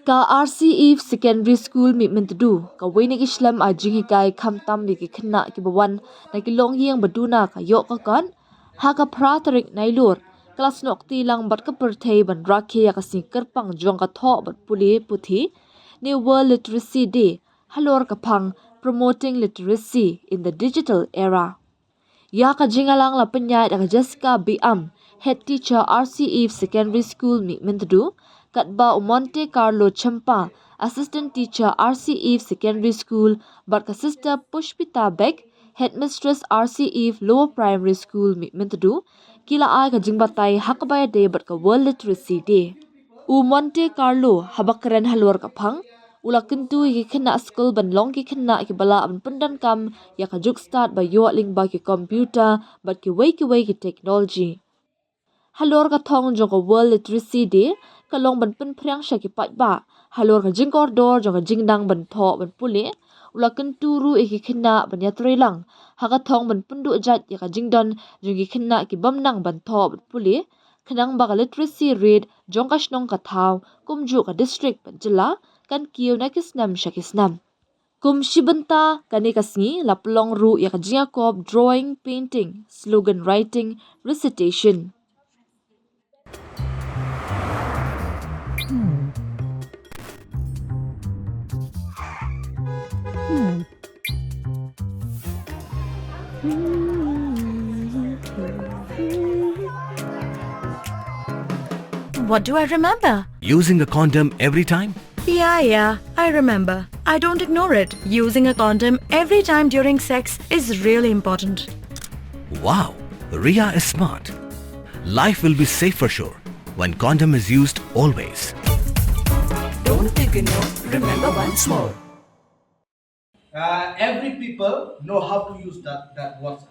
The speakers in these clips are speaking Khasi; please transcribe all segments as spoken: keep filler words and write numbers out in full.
Ka R C Eve Secondary School Mihmyntdu, ka wei na ki shlem ai jinghikai khamtam ïa ki khynnah kiba wan na ki longïing ba duna ka ïoh ka kot. Ha ka phra tarik Nailur, ka la snoh kti lang bad ka pyrthei ban rakhe ïa ka sngi kyrpang jong ka thoh bad pule puthi, ne World Literacy Day, halor ka phang Promoting Literacy in the Digital Era. Ïa ka jingïalang la pynïaid da ka Jessica B M, Head Teacher R C Eve Secondary School Mihmyntdu, katba u Monte Carlo Chempa, Assistant Teacher R C Eve Secondary School, bad ka Sister Pushpita Bek, Headmistress R C Eve Lower Primary School Mihmyntdu, ki la ai ka jingbatai ha kaba ïadei bad ka World Literacy Day. U Monte Carlo, haba kren halor ka phang, u la kyntu ïa ki khynnah skul ban long ki khynnah kiba lah ban pyndonkam ïa ka juk stad ba ïoh lyngba ki computer bad kiwei kiwei ki technology. Halor ka thong jong ka World Literacy Day, ka long ban pynphriang sha ki paidbah halor ka jingkordor jong ka jingnang ban thoh ban pule. U la kyntu ruh ïa ki khynnah ban ïatreilang ha ka thong ban pynduh jait ïa ka jingdon jong ki khynnah ki bym nang ban thoh ban pule, khnang ba ka literacy rate jong ka shnong ka thaw kumjuh ka district bad jylla kan kiew na ki snem sha ki snem. Kum shi bynta kane ka sngi la pynlong ruh ïa ka jingïakop drawing, painting, slogan writing, recitation. What do I remember? Using a condom every time? Yeah, yeah, I remember. I don't ignore it. Using a condom every time during sex is really important. Wow, Ria is smart. Life will be safe for sure when condom is used always. Don't ignore, remember once more. Uh, every people know how to use that, that WhatsApp,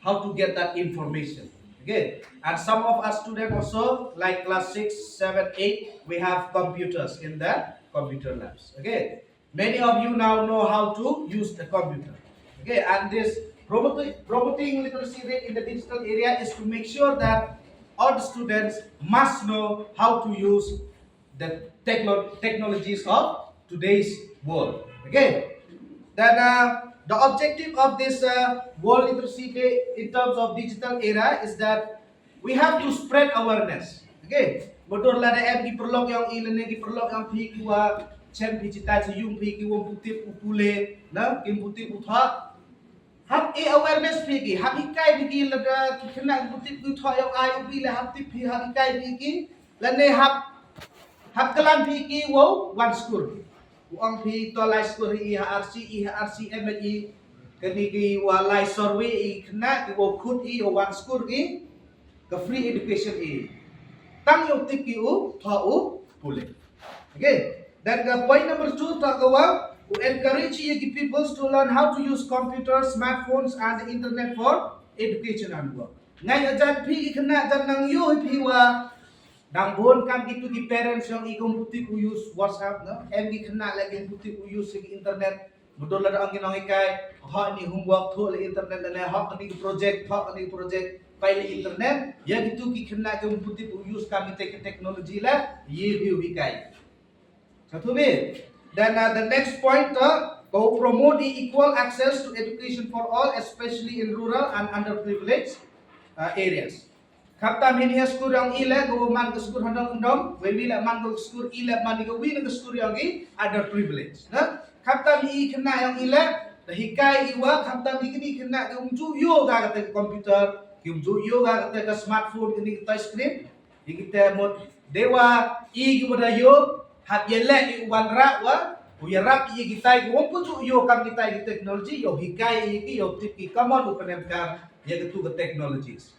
how to get that information. Okay, and some of our students also, like class six, seven, eight, we have computers in the computer labs. Okay, many of you now know how to use the computer. Okay, and this promoting, promoting literacy rate in the digital area is to make sure that all the students must know how to use the techno-, technologies of today's world. Okay. Then uh, the objective of this uh, World Literacy Day in terms of digital era is that we have to spread awareness. Okay. Mudor lada em ki paralok ïong i lane ki paralok ïong phi ki wa chem phi chitai sa yung phi ki wong putip u pule na ki putip u thak. Hap e awareness phi ki, hap hikai phi ki lada ki khynnah ki putip u thak ïong ai u phi le hap tip phi hap hikai phi ki lane hap Hap klan phi ki wow wan skur. U ong phi to lai skur i ha R C i ha R C M i. Kani ki wa lai survey i khynnah ki wow khut i wan skur ki. Ka free education i. Tang yow tip ki u tho u pule. Okay. Dan ka point number two ta ka wa u encourage i ki peoples to learn how to use computers, smartphones and the internet for education and work. Ngai ajan phi ki khynnah jan nang yow phi wa Dang bun kam kitu ki parents ïong i kum putip u use WhatsApp na. Em ki khynnah le kum putip u use ki internet. Mudor lada ong ki nonghikai, hok ni homework thoh le internet le hok ni project, hok ni project pai le internet. Ïa kitu ki khynnah kum putip u use kam ki te-, technology le ye bi u hikai. Satu bit. Then uh, the next point uh, to promote the equal access to education for all, especially in rural and underprivileged uh, areas. Khaptam hi ni ha skur ïong i le ko man ka skur handong handong, wei wi le man ka skur i le man ka wi na ka skur ïong i underprivileged. Na khaptam hi khynnah ïong i le da hikai i wa khaptam hi kini khynnah ki um ju yo ga ka te computer, ki um ju yo ga ka te ka smartphone kini ka touch screen. Hi kita mut dewa i ki wada yo hap ye le i wan ra wa u ya rap i kita i wong pu ju yo kam kita i technology yo hikai i ki yo tip ki kamon u penem kam ya ka tu ka technologies.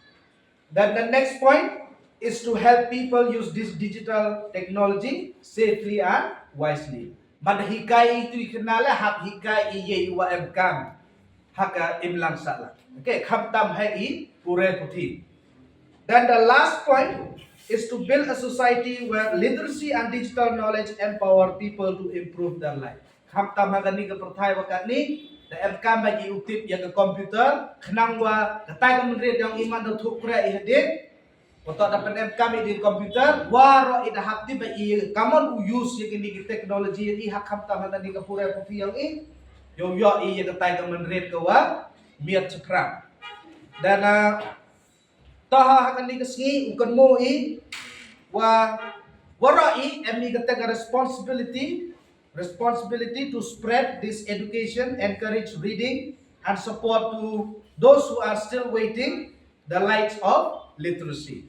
Then the next point is to help people use this digital technology safely and wisely. Man hikai i tu i kena le hap hikai i ye i wa em kam. Ha ka imlang sala. Okay, kham tam hai i pure puthi. Then the last point is to build a society where literacy and digital knowledge empower people to improve their life. Kham tam ha kani ka pyrthai wa kani da em kam ba i utip ya ka computer khnang wa ka tai ka mendri dang iman da thuk kre i hadit Wat la da pynemkam ïa i computer, waroh i da hap tip ba i kammon u use ïa kine ki technology ïa i ha kham tam ha kane ka pule pule ïa i. Ïoh ïoh i ïa katai ka mynried ka wa miat shaphrang. Dan, ah, to ha kane ka sngi u kynmaw i wa waroh i em i ka take a responsibility, responsibility to spread this education, encourage reading, and support to those who are still waiting the lights of literacy.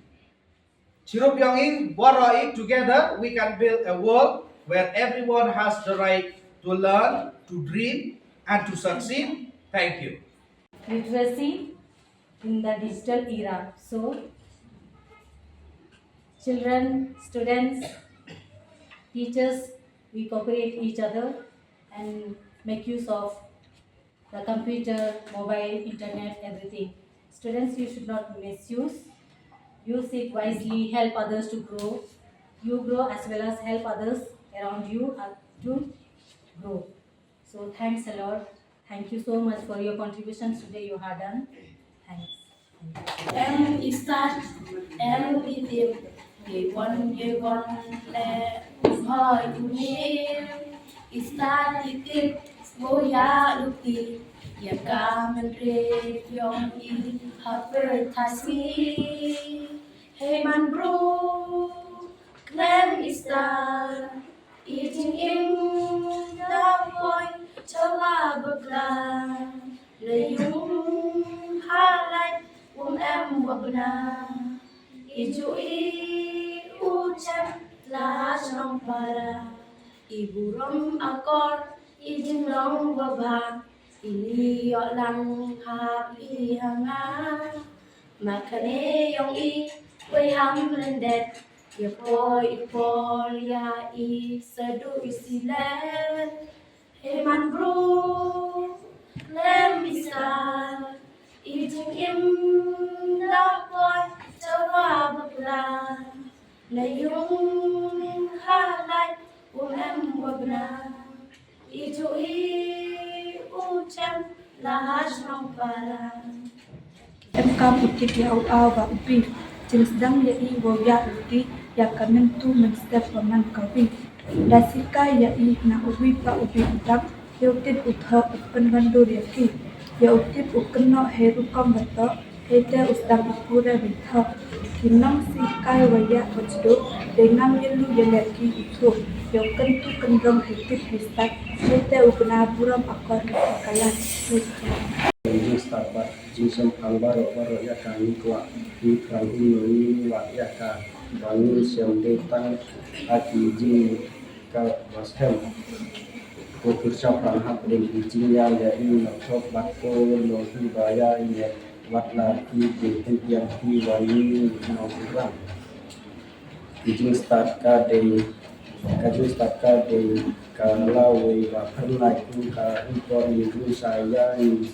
Chirup ïong i, waroh i, together we can build a world where everyone has the right to learn, to dream, and to succeed. Thank you. Literacy in the digital era. So, children, students, teachers, we cooperate each other and make use of the computer, mobile, internet, everything. Students, you should not misuse. Use it wisely, help others to grow. You grow as well as help others around you, uh, to grow. So thanks a lot. Thank you so much for your contributions today you have done. Thanks. Em i stad, em i tip, ïa wan ïa wan leh u hoi u mih. I stad i tip, wow ïa lukti ïa ka mynried ïong i ha pyrthei sngi. Hei man bru, khlem i stad, i jingim da poi chawa bakla. La ïung ha lait um em wa bna. I ju i u chem la ha shnong para. I burom akor i jinglong wa bha. I li ïoh lang ha phi ha nga. Ma kane ïong i wei ham lyndet. Ïa poi i por ïa i sa du i silet. Hei man bru, khlem i stad, i jingim da poi chawa bakla. La ïung ha lait um em wa bna. I ju i u chem la ha shnong para. Em kam u tip ïa u aw ba u pir. Jingsdang ïa i wow ïa u ti ïa ka myntu mynstep wa man ka wi. Da sikai ïa i na u wi pa u wi u dap. Ïa u tip u thoh u pynwandur ïa ki. Ïa u tip u kynnoh hei rukom wa thoh. Hei te u sdang u pura wi thoh. Ki nong sikai wa ïa wa jdu. Dei ngam ïa lu ïa leh ki u thoh. Ïa u kyntu kynrong hei tip hei stad. Hei te u bna burom akor ïa ka kalan. Hei te. Jingstad bad jingshemphang baroh baroh ïa ka ngi kwah ngi phrang hynñiew ngi wad ïa ka ba ngi shem dei tang ha ki jingkyrkhu ba shem. Ko pyrshah phrang hapdeng ki jingïaid ïa i na thok bad ko long hi ba ïa i ne wat la ki jingpyntiang ki wa ngi nongpynrang. Ka jingstad ka dei, ka jingstad ka dei ka lawei ba pynlait kum ka impor ni jingsa ïa ni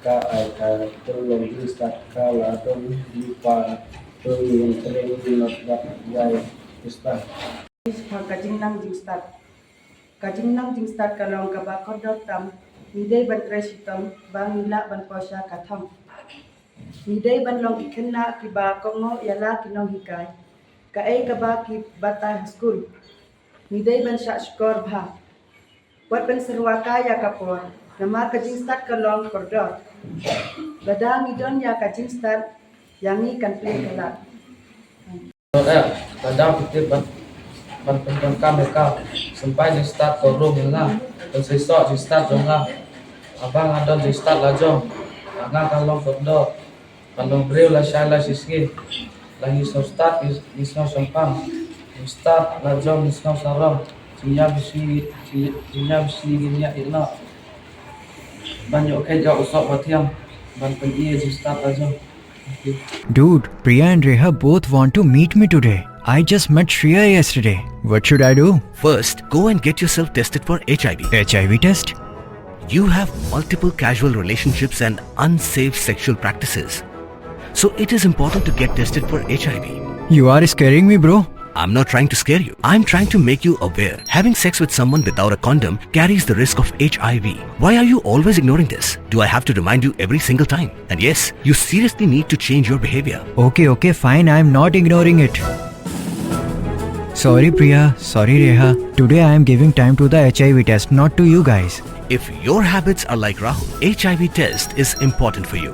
ka ai ka pynlong jingstad ka la dong lypa pynlong trei not bad ïa i stad. Ka jingnang jingstad. Ka jingnang jingstad ka long kaba kordor tam, ngi dei ban trei shitom ba ngin lah ban poi sha ka thong. Ngi dei ban long ki khynnah kiba kohnguh ïa la ki nonghikai. Kaei kaba ki batai ha skul. Ngi dei ban shah shkor bha. Wat ban syrwa kai ïa ka por. Namar ka jingstad ka long kordor. Lada ngi don ïa ka jingstad, ïa ngi kan plie ka lad. Dot eh, lada phi tip ban, ban pyndonkam ïa ka. Sympai jingstad to rum ïa nga. Pynseisoh jingstad jong nga. Haba nga don jingstad la jong. Nga ka long kordor. Ban long briew la shai la shisngi. La ngi sngewstad ngi, ngi sngewshemphang. Jingstad la jong ngi sngewsarong. Jingïabishni, jing, jingïabishni ngin ïa ïehnoh. Ban ïoh kheit ïa u soh ba thiang. Ban pyni ïa jingstad la jong. Dude, Priya and Reha both want to meet me today. I just met Shreya yesterday. What should I do? First, go and get yourself tested for H I V. H I V test? You have multiple casual relationships and unsafe sexual practices. So it is important to get tested for H I V. You are scaring me, bro. I'm not trying to scare you. I'm trying to make you aware. Having sex with someone without a condom carries the risk of H I V. Why are you always ignoring this? Do I have to remind you every single time? And yes, you seriously need to change your behavior. Okay, okay, fine. I'm not ignoring it. Sorry, Priya. Sorry, Reha. Today I am giving time to the H I V test, not to you guys. If your habits are like Rahul, H I V test is important for you.